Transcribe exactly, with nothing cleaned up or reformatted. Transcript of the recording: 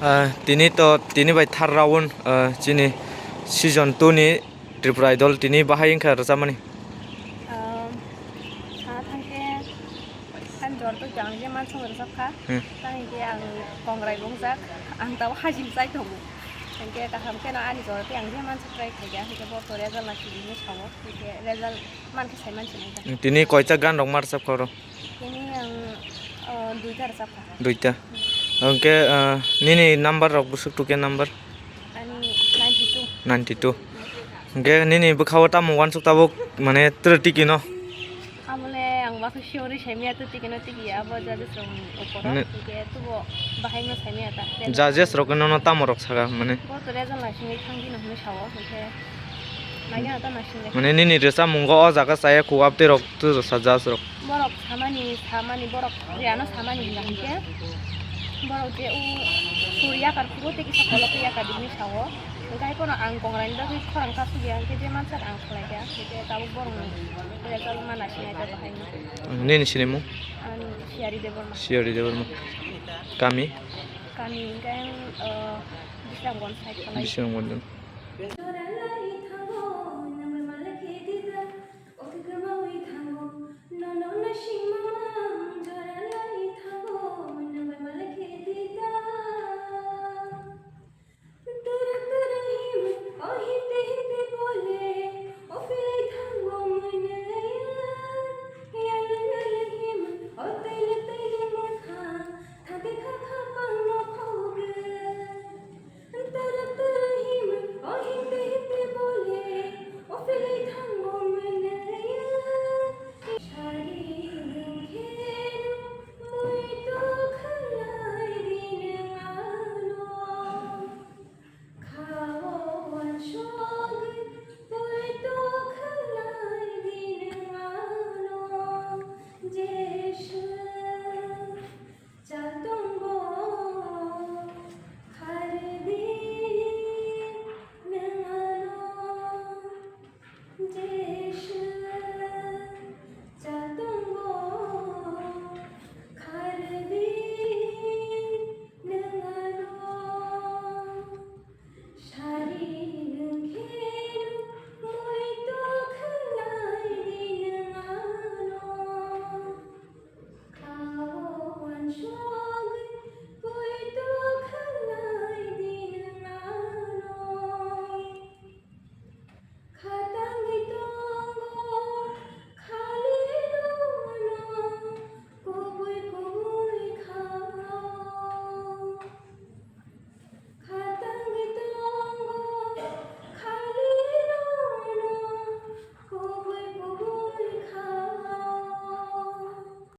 Ah, tini to, tini bai third round, ah, chini season two ni Tripura Idol tini bahai wngkha rwchapmani. Um, sana thangkhe ani jora to ang je mansong rwchapkha. Hmm. Tang hinkhe ang kongrai bongjak, ang tabo hajim chai tongo. Hinkhe kaham kheno ani jora tei ang je mansong try khaikha, hinkhe bo to result nai sidi hinwi sao, hinkhe result mankhe sai mansinai ta. Tini koita gan rok ma rwchapkha oro? Tini ang, o, duita rwchapkha. Duita. Hwnkhe, ah, nini number rok bwswk tukya number? Ani ninety two. Ninety two. Hwnkhe nini bwkhao tamo uansuk tabuk mane twrwi tiki no? Amole ang bakhe siori saimaya tu tiki no tiki ya, abo judges rok ni opor o. Mane hwnkhe tubo bahai no saimaya ta. Judges rok no tamo rok saka mane? Bo to result naisingwi thang di no hinwi sao, hwnkhe naikhe no ta naisingwi. Mane nini rwchapmungo o jaga chaya khu abtwi rok tu rwsa judge rok. Borok samani, samani, borok je ano samani hinga hinkhe, borok je o sur yakar phuru tei kisa kolok yakar hinwi sao. Hinkhe hai phano ang kongrai ni bagwi khorang kasugya hinkhe je mansak ang khlaikha, hinkhe tabuk borokni result mana sinai ta bahaino. Nini sinimung? Ani Siyari Debbarma. Siyari Debbarma. Kami? Kami hinkhe ang, uh, Bisramganj side khalai. Bisramganj.